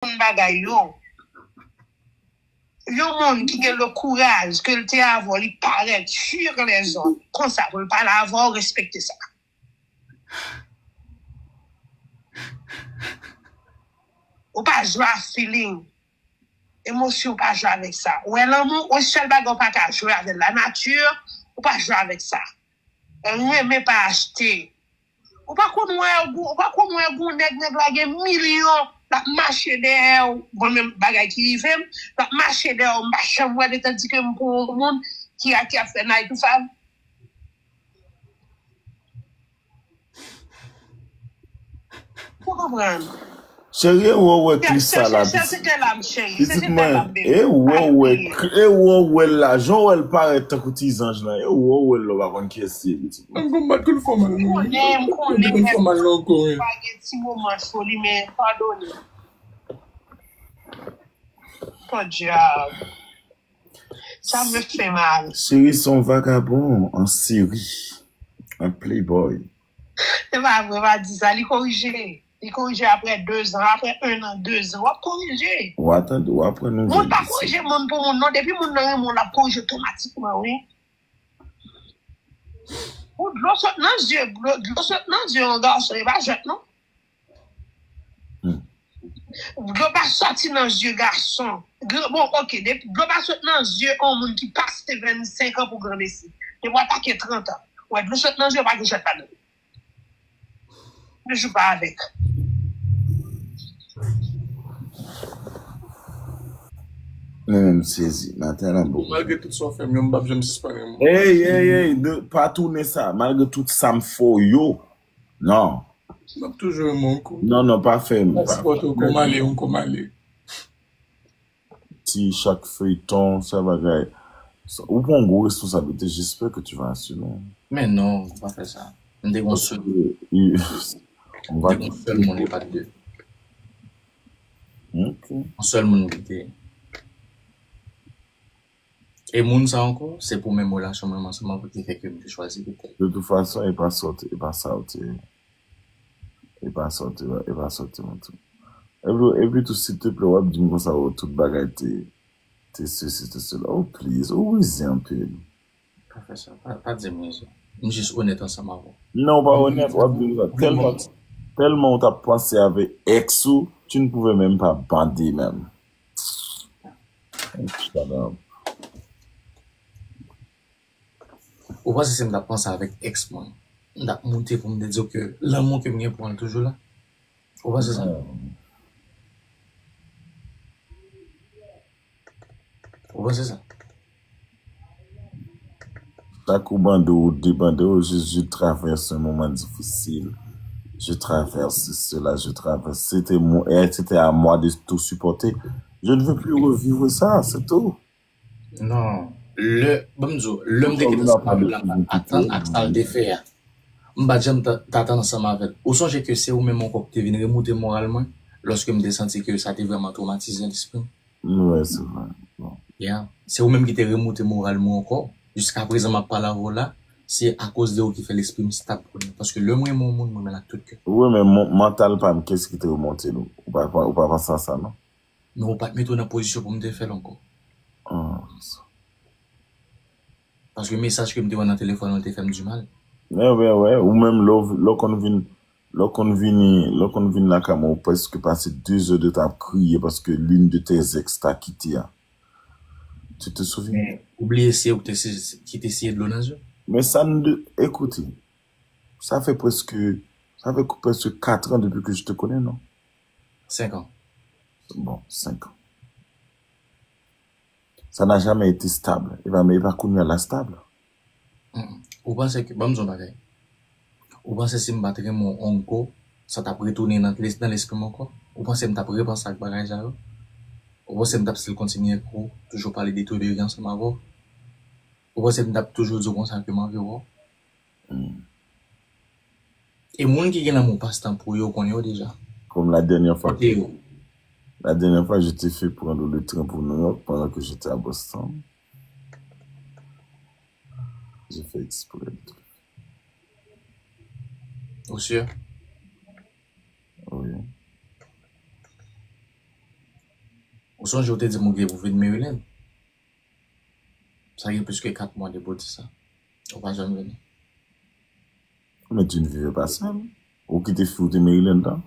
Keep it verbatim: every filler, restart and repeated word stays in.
konn bagay yo. Yon moun ki gen le kouraj ke l te avè w, li parèt sur les ondes konsa pou l pale avè w, respekte sa. Ou pa jwe ak feeling. Emosyon, ou pa jwe avèk sa. Ou wè lanmou, yon sèl bagay ou pa ka jwe avè l, lanati, ou pa jwe avèk sa. Renmen pa achte. Ou pa konn wè, ou pa konn wè gon nèg, nèg la gen milyon, l ap mache dèyè w. Bon, menm bagay ki rive m, l ap mache dèyè w, m pa janm wè l, tandike m pou yon moun ki a, ki ap fè night to five. Ou konprann? Cheri, e wè w wè klis sa la, pitit. Pitit mwen, e wè w wè, e wè w wè l la, jan w wè l parèt tankou ti zanj lan, e wè w wè l la, w pa konn kiyès li ye, pitit mwen. M konn bat kou l fò mal non. M konnen, m konnen, m konnen, men pa gen ti moman foli, men padone. Podyab. Sa me fè mal. Cheri, se yon vagabon an seri, an playboy. Se pa vre, pa di sa. Li korije. Li korije apre de zan, apre en an, de zan. W ap korije. W a tande, w aprann nouvèl. Moun pa korije moun pou moun, non. Depi moun nan renmen w, l ap korije otomatikman, wi. Ou dlo sot nan zye, dlo, dlo sot nan zye yon gason, e pa jwèt, non. Hmm. Dlo pa soti nan zye gason. Bon, ok, depi dlo pa sot nan zye yon moun ki pase vennsenk an pou granmesi. Depi w atake trant an. Wè, dlo sot nan zye, pa gen jwèt ladan. Ne joue pas avec. Mwen menm sezi, maten an bon. Malgre tout sa w fè m yo, m p ap janm sispann renmen w. Ey, ey, ey, pa tounen sa. Malgre tout sa m fè w yo. Non. M ap toujou renmen w kou. Non, non, pa fè m. M ap sipòte w kòm ale, yon kòm ale. Ti chak feyton, sa bagay. Ou pran yon gwo responsablite, j'espère que tu vas assumer. Men non, ou pa fè sa. M te gon sèl, m te gon sèl moun, e pa t de. Ok. Yon sèl moun ki te. E moun sa ankò, se pou menm relasyon mwen ansanm avè l ki fè ke m te chwazi kite l. De tout fason, e pa sa w te, e pa sa w te, e pa sa w te, e pa sa w te montre. Epi, epi tou, silteplè, w ap di m konsa, oh, tout bagay te, te sesi, te sela. Oh, please, ou rize anpil. Pa fè sa, pa, pa di m rize. M jis onèt ansanm avè w. Non, w pa onèt, w ap di m sa. Tèlman, tèlman w t ap panse avèk ex ou, tu ne pouvais même pas bander même. Shut up. Ou panse si m t ap panse avèk ex mwen, m t ap moute pou m te di w ke lanmou ke m gen pou mwen toujou la? Ou panse sa? Non. Ou panse sa? Chak ou bande w, ou debande w, je, je traverse un moment difficile. Je traverse cela, je traverse. C'était mo-, et c'était à moi de tout supporter. Je ne veux plus revivre ça, c'est tout. Non. Lè, ban m di w, lè m te gentan ansanm avè l la, m pa t atann ak sa l te fè a. M pa t janm t, t atann ansanm avè l. Ou sonje ke se ou menm ankò ki te vin remoute moral mwen, lòske m te santi ke sa te vrèman twomatize lespri m. Wi, se vre. Bon. Yeah. Se ou menm ki te remoute moral mwen ankò. Jiskaprezan m ap pale avè w la, se akoz de ou ki fè lespri m stab kounye a. Paske lè m renmen yon moun, m renmen l ak tout kè. Ou renmen mon-, mantal pa m, kiyès ki te remonte l? Ou pa, ou pa panse a sa, non? Men ou pa t mete w nan pozisyon pou m te fè l ankò. Ah. Paske mesaj ke m te wè nan telefòn ou te fè m di mal. Men, men, wè, ou menm lè w, lè w konn vin, lè w konn vini, lè w konn vin lakay mwen, ou prèske pase de zè de tan ap kriye paske l'une de tes ex t'a quitté a. Tu te souviens? Men, ou bliye se ou ki te si-, ki te siye dlo nan zye? Men sa n de, ekoute, sa fè prèske, sa fè prèske kat an depi ke je te connais, non? Senk an. Bon, senk an. Ça n'a jamais été stable. E pa, e pa kounye a l stable. Mm. Ou panse ke, ban m di w yon bagay. Ou panse si m pa t renmen w ankò, sa t ap retounen nan, nan lespri m ankò? Ou panse m t ap repanse ak bagay sa yo? Ou panse m t ap still kontinye ak ou, toujou pale de tou de ansanm avè w? Ou panse m t ap toujou di w konsa ke m anvi wè w? Hmm. E moun ki gen lanmou pastan pou yo, konnen yo deja. Comme la dernière fois que, la dernière fois, je t'ai fait prendre le train pour New York pendant que j'étais à Boston. J'ai fait exprès de te le faire. Ou sûr? Oui. Ou sonje ou te di m ou gen pou vin Maryland? Sa gen plis ke kat mwa depi w di sa. Ou pa janm vini. Mais tu ne vivais pas seul. Ou kite fi ou te Maryland tan?